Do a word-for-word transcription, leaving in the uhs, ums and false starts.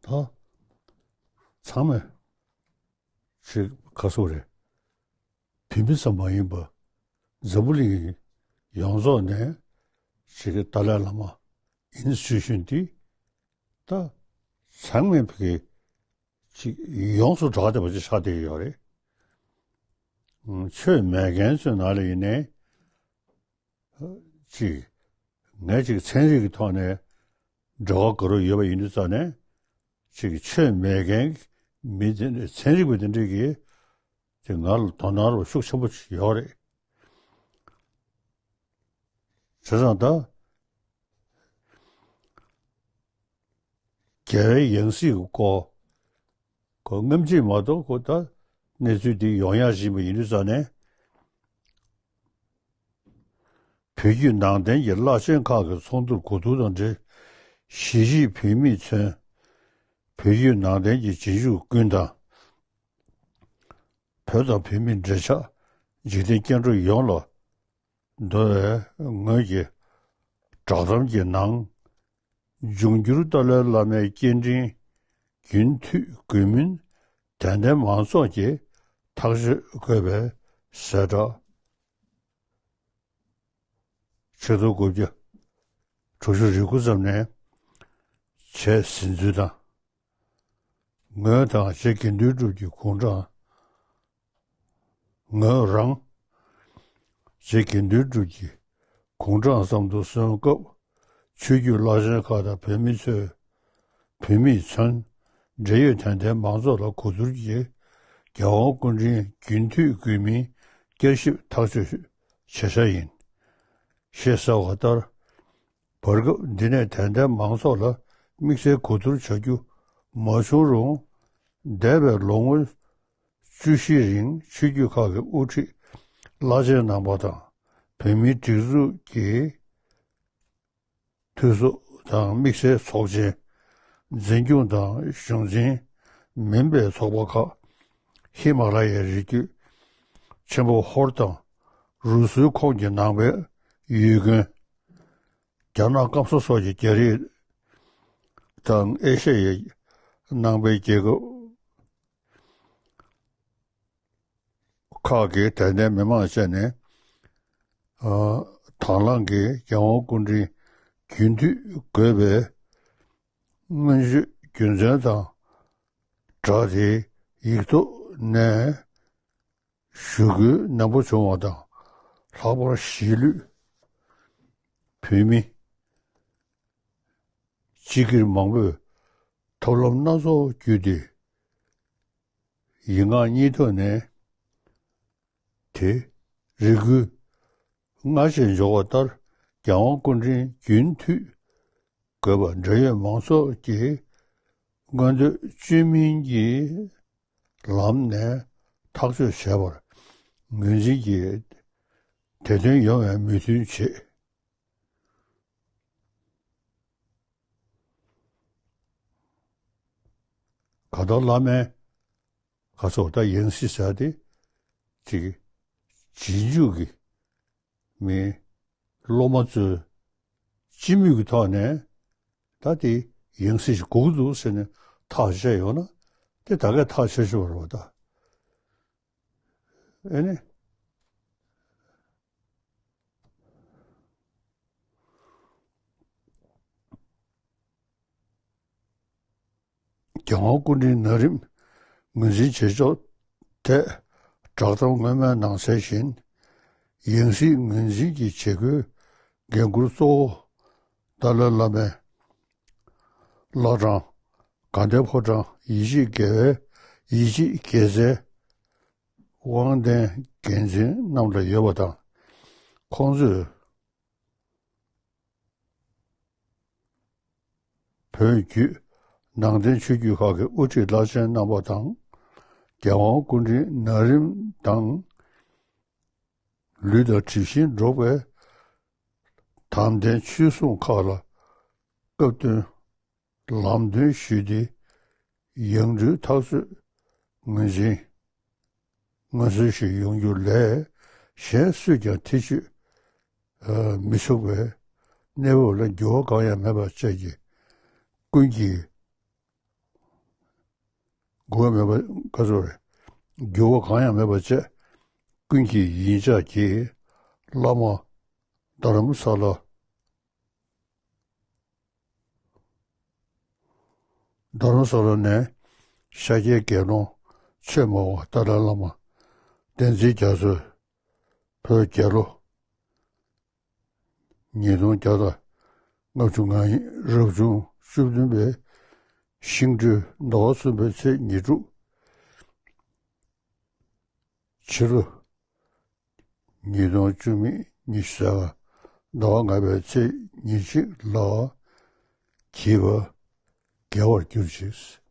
ད་ཚང་མས་ཅིག་ག་སོ་རེད། བོད་མི་ཙམ་མ་ཡིན་པར་འཛམ་བུ་གླིང་ཡོངས་རྫོགས་ནས་ཅིག་གི་ཏཱ་ལའི་བླ་མ་ཨིན་སི་ཊི་ཊུ་ཤན་འདི་ད་ཚང་མས་ཕ་གི་ཅིག་ཡོངས་སུ་གྲགས་བསྡད་པ་ཅིག་ཆགས་བསྡད་ཡོད་རེད། ཆོས་མེད་མཁན་ཚོའི་ནང་ལ་ཡིན་ནའི་ཅིག་ངས་ཅིག་ཚན་རིག་གི་ཐོག་ནས་འབྲེལ་བ་དགའ་རབ་ཡོད་པ་ཡིན་དུས་ཙང་ནས་ཅིག་ཆོས་མེད་མཁན་མི་དེ་འདྲ་ཚན་རིག་པ་དེ་འདྲས་ཀྱིས་ཅིག་ང་ལ་དོ་སྣང་རོགས་ཤུགས་ཆེན་པོ་ཡོད་རེད། བྱས་ཙང་ད་རྒྱལ་བའི་ཡང་སྲིད་ཀྱི་སྐོར་ཁོ་སྔ་ཕྱི་མ་གཏོགས་ཁོ་ད་གནས་ཚུལ་འདི་ཡོང་ཡག་བཞིན་པ་ཡིན་དུས་ཙང་ནས། བོད་བརྒྱུད་ནང་བསྟན་གྱི་བླ་ཆེན་ཁག་གི་ཚོགས་འདུར་གོ་བསྡུར་དང་འབྲེལ། གཞིས་བྱེས་བོད་མིས་མཚོན། བོད་བརྒྱུད་ནང་བསྟན་གྱི་རྗེས་འཇུག་ཀུན་དང་། བོད་དང་བོད་མིའི་འབྲེལ་ཆགས་འཇིག་རྟེན་སྐྱེ་འགྲོ་ཡོངས་ལ་འདོ་བའི་ངོས་ཀྱི་བསྒྲགས་གཏམ་གྱི་ནང་། འབྱུང་འགྱུར་ཏཱ་ལའི་བླ་མའི་སྐྱེ་ཕྲེང་རྒྱུན་མཐུད་དགོས་མིན་དད་ལྡན་མང་ཚོགས་ཀྱིས་ཐག་གཅོད་དགོས་པའི་གསལ་བསྒྲགས། ཆིག་སྟོང་དགུ་བརྒྱ་དྲུག་ཅུ་རེ་དགུ་ཙམ་ནས་བྱས་ཟིན་ཚུལ་དང་། ངོས་དང་རྗེ་དགེ་འདུན་གྲུབ་ཀྱི་དགུང་གྲངས། ངོས་རང་རྗེ་དགེ་འདུན་གྲུབ་ཀྱི་དགུང་གྲངས་ཙམ་དུ་སོན་སྐབས། ཆོས་བརྒྱུད་བླ་ཆེན་ཁག་དང་བོད་མི་ཚོས། བོད་མིས་མཚོན། འབྲེལ་ཡོད་དད་ལྡན་མང་ཚོགས་ལ་གོ་བསྡུར་གྱིས། རྒྱལ་དབང་སྐུ་ཕྲེང་རྒྱུན་མཐུད་དགོས་མིན་བསྐྱར་ཞིབ་ཐག་གཅོད་བྱེད་འཆར་ཡིན། ཞེས་གསལ་བ་ལྟར། བར་སྐབས་འདི་ནས་དད་ལྡན་མང་ཚོགས་ལ་དམིགས་བསལ་གོ་བསྡུར་བྱ་རྒྱུ་མ་བྱུང་རུང་། འདས་པའི་ལོ་ངོ་བཅུ་བཞིའི་རིང་ཆོས་བརྒྱུད་ཁག་གི་དབུ་ཁྲིད་བླ་ཆེན་རྣམ་པ་དང་། བོད་མིའི་སྒྲིག་འཛུགས་ཀྱི་འཐུས་ཚོགས་དང་དམིགས་བསལ་ཚོགས་ཆེན། འཛིན་སྐྱོང་དང་གཞུང་འཛིན་མིན་པའི་ཚོགས་པ་ཁག་ཧི་མ་ལ་ཡའི་རི་རྒྱུད་ཆེན་པོ་ཧོར་དང་། རུ་སུའི་ཁོངས་ཀྱི་ནང་པའི་ཡུལ་དགོན། རྒྱ་ནག་སྐམ་ས་སོགས་ཀྱི་རྒྱ་རིགས་དང་ཨེ་ཤ་ཡའི་ནང་པའི་རྒྱལ་ཁབ་ཁག་གི་དད་ལྡན་མི་མང་བཅས་ནས། ཨ། དང་བླངས་ཀྱིས་རྒྱལ་དབང་སྐུ་ཕྲེང་རྒྱུན་མཐུད་དགོས་པའི་སྔོན་བརྗོད་རྒྱུ་མཚན་དང་སྦྲགས་ཏེ་ཡིག་ཐོག་ནས་ཞུ་སྐུལ་ནན་པོ་བྱུང་བ་དང་། ལྷག་པར་གཞིས་ལུས་བོད་མི་སྤྱི་སྒེར་མང་པོས་ཐབས་ལམ་སྣ་ཚོགས་བརྒྱུད་དེ། ཡིག་ངག་གཉིས་ཐོག་ནས་དེ་རེ་སྐུལ་སྔར་བཞིན་འབྱོར་བ་ལྟར། རྒྱལ་དབང་སྐུ་ཕྲེང་རྒྱུན་མཐུད་དགོས་པ་འབྲེལ་ཡོད་མང་ཚོགས་ཀྱིས་མངོན་འདོད་བཅོས་མིན་གྱི་ལམ་ནས་ཐག་གཅོད་བྱས་པར་ངོས་འཛིན་གྱིས་དེ་དོན་ཡོང་བའི་མོས་མཐུན་བྱེད། གང་ལྟར་བླ་མའི་ག་ཚོད་ད་ཡང་སྲིད་ཟེར་ཏེ་ཅིག་རྗེས་འཇུག་གི་མི་སློབ་མ་ཚོས་སྤྱི་མོས་ཀྱི་ཐོག་ནས་ད་དེ་ཡང་སྲིད་ཞིག་དགོས་ཀྱི་འདུག་ཟེར་ནས་ཐག་བཅད་ཡོང་ན་དེ་ད་གས་ཐག་ཆོད་ཆོད་རེད་པ་ད། ཨེ་ནི། རྒྱལ་དབང་སྐུ་ཕྲེང་ན་རིམ་ངོས་འཛིན་བྱེད་ཕྱོགས་ཐད་བསྒྲགས་གཏམ་སྔོན་མའི་ནང་གསལ་བཞིན། ཡང་སྲིད་ངོས་འཛིན་གྱི་བྱེད་སྒོའི་འགན་འཁུར་གཙོ་བོ་ཏཱ་ལའི་བླ་མའི་བླ་བྲང་དགའ་ལྡན་ཕོ་བྲང་ཡིད་ཆེས་དགེ་བའི་ཡིད་ཆེས་དགེ་རྩའི་དབང་ལྡན་འགན་འཛིན་རྣམས་ལ་ཡོད་པ་དང་། ཁོང་ཚོས་བོད་བརྒྱུད་ནང་བསྟན་ཆོས་བརྒྱུད་ཁག་གི་དབུ་ཁྲིད་བླ་ཆེན་རྣམ་པ་དང་། རྒྱལ་དབང་སྐུ་ཕྲེང་ན་རིམ་དང་། ལུས་དང་གྲིབ་བཞིན་འགྲོགས་པའི་དམ་ལྡན་ཆོས་སྲུང་ཁག་ལ་སྐབས་བསྟུན་ལམ་སྟོན་ཞུས་ཏེ། ཡང་སྤྲུལ་ཐག་གཅོད་ངོས་འཛིན་ངོས་འཛིན་ཞིག་ཡོང་རྒྱུ་ལས། གཞན་སུས་ཀྱང་ཐེ་བྱུས་མི་ཆོག་པའི་གནས་བབ་ལ་འགྱུར་བ་གང་ཡང་མེད་པ་བཅས་ཀྱི་ཀུན་གྱིས་ འགྱུར་བ་མེད་པ་ག་ཚོད་རེད། འགྱུར་བ་གང་ཡང་མེད་པ་བཅས་ཀུན་གྱི་ཡིད་འཇགས་ཀྱིས་བླ་མ་རྡ་རམ་ས་ལ། རྡ་རམ་ས་ལ་ནས་ཤཱཀྱའི་དགེ་སློང་ཆོས་སྨྲ་བ་ཏཱ་ལའི་བླ་མ་བསྟན་འཛིན་རྒྱ་མཚོས་བོད་རྒྱལ་ལོ་ཉིས་སྟོང་བརྒྱ་དང་ལྔ་བཅུ་ང་རབ་བྱུང་བཅུ་བདུན་པའི་ཤིང་སྦྲུལ་ཟླ་བ་གསུམ་པའི་ཚེས་ཉེར་དྲུག་ཕྱི་ལོ་ཉིས་སྟོང་བཅུ་མེད་ཉི་ཤུ་རྩ་ལྔ་ཟླ་བ་ལྔ་པའི་ཚེས་ཉེར་གཅིག་ལ་བགྱིས་པ་དགེ་བར་གྱུར་ཅིག།